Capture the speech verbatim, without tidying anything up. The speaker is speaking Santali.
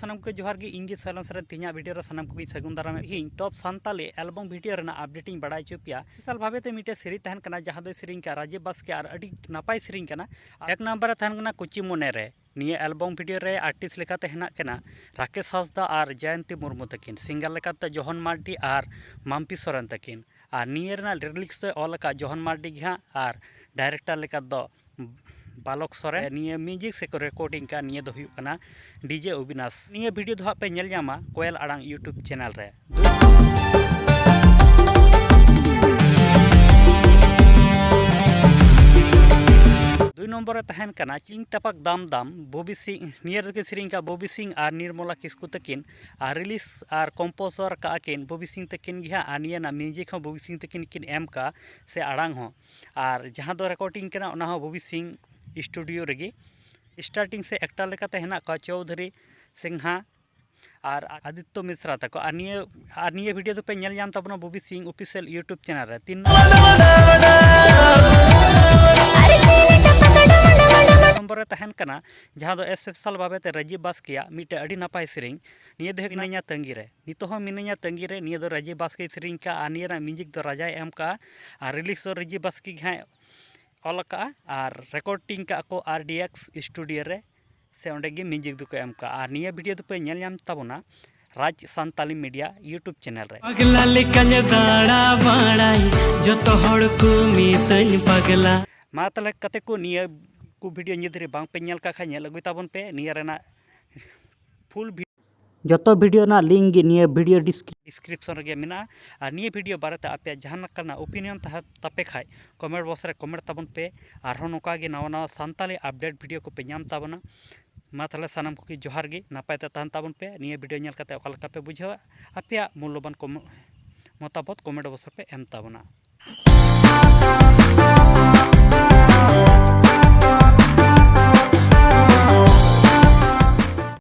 ᱥᱟᱱᱟᱢ ᱠᱚ ᱡᱚᱦᱟᱨ ᱜᱮ, ᱤᱧ ᱜᱮ ᱥᱟᱭᱞᱮᱱᱥ ᱨᱮ ᱛᱮᱦᱮᱧᱟᱜ ᱵᱷᱤᱰᱤᱭᱳ ᱨᱮ ᱥᱟᱱᱟᱢ ᱠᱚᱜᱮᱧ ᱥᱟᱹᱜᱩᱱ ᱫᱟᱨᱟᱢᱮᱫ᱾ ᱤᱧ ᱴᱚᱯ ᱥᱟᱱᱛᱟᱞᱤ ᱮᱞᱵᱚᱢ ᱵᱷᱤᱰᱤᱭᱳ ᱨᱮᱱᱟᱜ ᱟᱯᱰᱮᱴ ᱤᱧ ᱵᱟᱲᱟᱭ ᱦᱚᱪᱚ ᱯᱮᱭᱟ᱾ ᱥᱯᱮᱥᱟᱞ ᱵᱷᱟᱵᱮ ᱛᱮ ᱢᱤᱫᱴᱮᱡ ᱥᱮᱨᱮᱧ ᱛᱟᱦᱮᱱ ᱠᱟᱱᱟ, ᱡᱟᱦᱟᱸ ᱫᱚ ᱥᱮᱨᱮᱧ ᱠᱟᱜ ᱨᱟᱡᱤᱵ ᱵᱟᱥᱠᱮ ᱟᱨ ᱟᱹᱰᱤ ᱱᱟᱯᱟᱭ ᱥᱮᱨᱮᱧ ᱠᱟᱱᱟ᱾ ᱮᱠ ᱱᱟᱢᱵᱟᱨ ᱨᱮ ᱛᱟᱦᱮᱱ ᱠᱟᱱᱟ ᱠᱩᱪᱤ ᱢᱚᱱᱮ ᱨᱮ᱾ ᱱᱤᱭᱟᱹ ᱮᱞᱵᱚᱢ ᱵᱷᱤᱰᱤᱭᱳ ᱨᱮ ᱟᱨᱴᱤᱥᱴ ᱞᱮᱠᱟᱛᱮ ᱦᱮᱱᱟᱜ ᱠᱤᱱᱟ ᱨᱟᱠᱮᱥ ᱦᱟᱸᱥᱫᱟ ᱟᱨ ᱡᱚᱭᱚᱱᱛᱤ ᱢᱩᱨᱢᱩ ᱛᱟᱹᱠᱤᱱ, ᱥᱤᱝᱜᱟᱨ ᱞᱮᱠᱟᱛᱮ ᱡᱚᱦᱚᱱ ᱢᱟᱨᱰᱤ ᱟᱨ ᱢᱟᱢᱯᱤ ᱥᱚᱨᱮᱱ ᱛᱟᱹᱠᱤᱱ᱾ ᱟᱨ ᱱᱤᱭᱟᱹ ᱨᱮᱱᱟᱜ ᱞᱤᱨᱤᱠᱥ ᱫᱚᱭ ᱚᱞ ᱟᱠᱟᱫ ᱡᱚᱦᱚᱱ ᱢᱟᱨᱰᱤ ᱜᱮ ᱦᱟᱸᱜ, ᱟᱨ ᱰᱟᱭᱨᱮᱠᱴᱚᱨ ᱞᱮᱠᱟ ᱫᱚ ᱵᱟᱞᱚᱠ ᱥᱚᱨᱮᱱ᱾ ᱱᱤᱭᱟᱹ ᱢᱤᱣᱡᱤᱠ ᱥᱮᱠᱚ ᱨᱮᱠᱚᱨᱰᱤᱝ ᱠᱟᱜ, ᱱᱤᱭᱟᱹ ᱫᱚ ᱦᱩᱭᱩᱜ ᱠᱟᱱᱟ ᱰᱤᱡᱮ ᱚᱵᱤᱱᱟᱥ᱾ ᱱᱤᱭᱟᱹ ᱵᱷᱤᱰᱤᱭᱳ ᱫᱚ ᱦᱟᱸᱜ ᱯᱮ ᱧᱮᱞ ᱧᱟᱢᱟ ᱠᱚᱭᱮᱞ ᱟᱲᱟᱝ YouTube ᱪᱮᱱᱮᱞ ᱨᱮ᱾ ᱫᱩᱭ ᱱᱚᱢᱵᱚᱨ ᱨᱮ ᱛᱟᱦᱮᱱ ᱠᱟᱱᱟ ᱪᱤᱝ ᱴᱟᱯᱟᱠ ᱫᱟᱢ ᱫᱟᱢ, ᱵᱚᱵᱤ ᱥᱤᱝ᱾ ᱱᱤᱭᱟᱹ ᱨᱮᱫᱚ ᱠᱤᱱ ᱥᱮᱨᱮᱧ ᱠᱟᱜ ᱵᱚᱵᱤ ᱥᱤᱝ ᱟᱨ ᱱᱤᱨᱢᱚᱞᱟ ᱠᱤᱥᱠᱩ ᱛᱟᱹᱠᱤᱱ, ᱟᱨ ᱨᱤᱞᱤᱡᱽ ᱟᱨ ᱠᱚᱢᱯᱳᱡᱟᱨ ᱠᱟᱜᱼᱟ ᱠᱤᱱ ᱵᱚᱵᱤ ᱥᱤᱝ ᱛᱟᱹᱠᱤᱱ ᱜᱮ ᱦᱟᱸᱜ᱾ ᱟᱨ ᱱᱤᱭᱟᱹ ᱨᱮᱱᱟᱜ ᱢᱤᱣᱡᱤᱠ ᱦᱚᱸ ᱵᱚᱵᱤ ᱥᱤᱝ ᱛᱟᱹᱠᱤᱱ ᱠᱤᱱ ᱮᱢ ᱠᱟᱜᱼᱟ, ᱥᱮ ᱟᱲᱟᱝ ᱦᱚᱸ᱾ ᱟᱨ ᱡᱟᱦᱟᱸ ᱫᱚ ᱨᱮᱠᱚᱨᱰᱤᱝ ᱠᱟᱱᱟ, ᱚᱱᱟ ᱦᱚᱸ ᱵᱚᱵᱤ ᱥᱤᱝ ᱥᱴᱩᱰᱤᱭᱳ ᱨᱮᱜᱮ᱾ ᱥᱴᱟᱨᱴᱤᱝ ᱥᱮ ᱮᱠᱴᱟᱨ ᱞᱮᱠᱟᱛᱮ ᱦᱮᱱᱟᱜ ᱠᱚᱣᱟ ᱪᱳᱣᱫᱷᱩᱨᱤ ᱥᱤᱝᱦᱟ ᱟᱨ ᱟᱫᱤᱛᱛᱚ ᱢᱤᱥᱨᱟ ᱛᱟᱠᱚ᱾ ᱟᱨ ᱱᱤᱭᱟᱹ, ᱟᱨ ᱱᱤᱭᱟᱹ ᱵᱷᱤᱰᱤᱭᱳ ᱫᱚᱯᱮ ᱧᱮᱞ ᱧᱟᱢ ᱛᱟᱵᱚᱱᱟ ᱵᱚᱵᱤ ᱥᱤᱝ ᱚᱯᱷᱤᱥᱤᱭᱟᱞ YouTube ᱪᱮᱱᱮᱞ ᱨᱮ᱾ ᱛᱤᱱ ᱱᱚᱢᱵᱚᱨ ᱨᱮ ᱛᱟᱦᱮᱱ ᱠᱟᱱᱟ, ᱡᱟᱦᱟᱸ ᱫᱚ ᱥᱯᱮᱥᱟᱞ ᱵᱷᱟᱵᱮ ᱛᱮ ᱨᱟᱡᱤᱵ ᱵᱟᱥᱠᱮᱭᱟᱜ ᱢᱤᱫᱴᱮᱡ ᱟᱹᱰᱤ ᱱᱟᱯᱟᱭ ᱥᱮᱨᱮᱧ᱾ ᱱᱤᱭᱟᱹ ᱫᱚ ᱦᱩᱭᱩᱜ ᱠᱟᱱᱟ ᱢᱤᱱᱟᱹᱧᱟ ᱛᱟᱺᱜᱤ ᱨᱮ᱾ ᱱᱤᱛᱚᱜ ᱦᱚᱸ ᱢᱤᱱᱟᱹᱧᱟ ᱛᱟᱺᱜᱤ ᱨᱮ᱾ ᱱᱤᱭᱟᱹ ᱫᱚ ᱨᱟᱡᱤᱵ ᱵᱟᱥᱠᱮᱭ ᱥᱮᱨᱮᱧ ᱠᱟᱜᱼᱟ, ᱟᱨ ᱱᱤᱭᱟᱹ ᱨᱮᱱᱟᱜ ᱢᱤᱣᱡᱤᱠ ᱫᱚ ᱨᱟᱡᱟᱭ ᱮᱢ ᱠᱟᱜᱼᱟ, ᱟᱨ ᱨᱤᱞᱤᱠᱥ ᱫᱚ ᱨᱟᱡᱤᱵ ᱵᱟᱥᱠᱮ ᱜᱮ ᱦᱟᱸᱜ ᱚᱞ ᱟᱠᱟᱜᱼᱟ, ᱟᱨ ᱨᱮᱠᱚᱨᱰᱤᱝ ᱠᱟᱜᱼᱟ ᱠᱚ ᱟᱨ ᱰᱤ ᱮᱠᱥ ᱥᱴᱩᱰᱤᱭᱳ ᱨᱮ, ᱥᱮ ᱚᱸᱰᱮ ᱜᱮ ᱢᱤᱣᱡᱤᱠ ᱫᱚᱠᱚ ᱮᱢ ᱠᱟᱜᱼᱟ᱾ ᱟᱨ ᱱᱤᱭᱟᱹ ᱵᱷᱤᱰᱤᱭᱳ ᱫᱚᱯᱮ ᱧᱮᱞ ᱧᱟᱢ ᱛᱟᱵᱚᱱᱟ ᱨᱟᱡᱽ ᱥᱟᱱᱛᱟᱞᱤ ᱢᱤᱰᱤᱭᱟ YouTube ᱪᱮᱱᱮᱞ ᱨᱮ᱾ ᱯᱟᱜᱽᱞᱟ ᱞᱮᱠᱟᱧ ᱫᱟᱬᱟ ᱵᱟᱲᱟᱭ, ᱡᱚᱛᱚ ᱦᱚᱲ ᱠᱚ ᱢᱤᱛᱟᱹᱧ ᱯᱟᱜᱽᱞᱟ᱾ ᱢᱟ ᱛᱟᱦᱞᱮ ᱠᱟᱛᱮ ᱠᱚ, ᱱᱤᱭᱟᱹ ᱠᱚ ᱵᱷᱤᱰᱤᱭᱳ ᱱᱤᱛ ᱫᱷᱟᱹᱨᱤᱡ ᱵᱟᱝ ᱯᱮ ᱧᱮᱞ ᱠᱟᱜ ᱠᱷᱟᱡ, ᱧᱮᱞ ᱟᱹᱜᱩᱭ ᱛᱟᱵᱚᱱ ᱯᱮ᱾ ᱱᱤᱭᱟᱹ ᱨᱮᱱᱟᱜ ᱯᱷᱩᱞ ᱵᱷᱤ- ᱡᱚᱛᱚ ᱵᱷᱤᱰᱤᱭᱳ ᱨᱮᱱᱟᱜ ᱞᱤᱝᱠ ᱜᱮ ᱱᱤᱭᱟᱹ ᱵᱷᱤᱰᱤᱭᱳ ᱰᱤᱥᱠᱨᱤᱯ- ᱰᱤᱥᱠᱨᱤᱯᱥᱚᱱ ᱨᱮᱜᱮ ᱢᱮᱱᱟᱜᱼᱟ᱾ ᱟᱨ ᱱᱤᱭᱟᱹ ᱵᱷᱤᱰᱤᱭᱳ ᱵᱟᱨᱮᱛᱮ ᱟᱯᱮᱭᱟᱜ ᱡᱟᱦᱟᱸ ᱞᱮᱠᱟᱱᱟᱜ ᱳᱯᱤᱱᱤᱭᱚᱱ ᱛᱟᱦᱮᱸ ᱛᱟᱯᱮ ᱠᱷᱟᱡ, ᱠᱚᱢᱮᱱᱴ ᱵᱚᱠᱥ ᱨᱮ ᱠᱚᱢᱮᱱᱴ ᱛᱟᱵᱚᱱ ᱯᱮ᱾ ᱟᱨᱦᱚᱸ ᱱᱚᱝᱠᱟ ᱜᱮ ᱱᱟᱣᱟ ᱱᱟᱣᱟ ᱥᱟᱱᱛᱟᱞᱤ ᱟᱯᱰᱮᱴ ᱵᱷᱤᱰᱤᱭᱳ ᱠᱚᱯᱮ ᱧᱟᱢ ᱛᱟᱵᱚᱱᱟ᱾ ᱢᱟ ᱛᱟᱦᱞᱮ ᱥᱟᱱᱟᱢ ᱠᱚᱜᱮ ᱡᱚᱦᱟᱨ ᱜᱮ, ᱱᱟᱯᱟᱭ ᱛᱮ ᱛᱟᱦᱮᱱ ᱛᱟᱵᱚᱱ ᱯᱮ᱾ ᱱᱤᱭᱟᱹ ᱵᱷᱤᱰᱤᱭᱳ ᱧᱮᱞ ᱠᱟᱛᱮ ᱚᱠᱟ ᱞᱮᱠᱟ ᱯᱮ ᱵᱩᱡᱷᱟᱹᱣᱟ, ᱟᱯᱮᱭᱟᱜ ᱢᱩᱞᱞᱚᱵᱟᱱ ᱠᱚᱢ- ᱢᱚᱛᱟᱢᱚᱛ ᱠᱚᱢᱮᱱᱴ ᱵᱚᱠᱥ ᱨᱮᱯᱮ ᱮᱢ ᱛᱟᱵᱚᱱᱟ᱾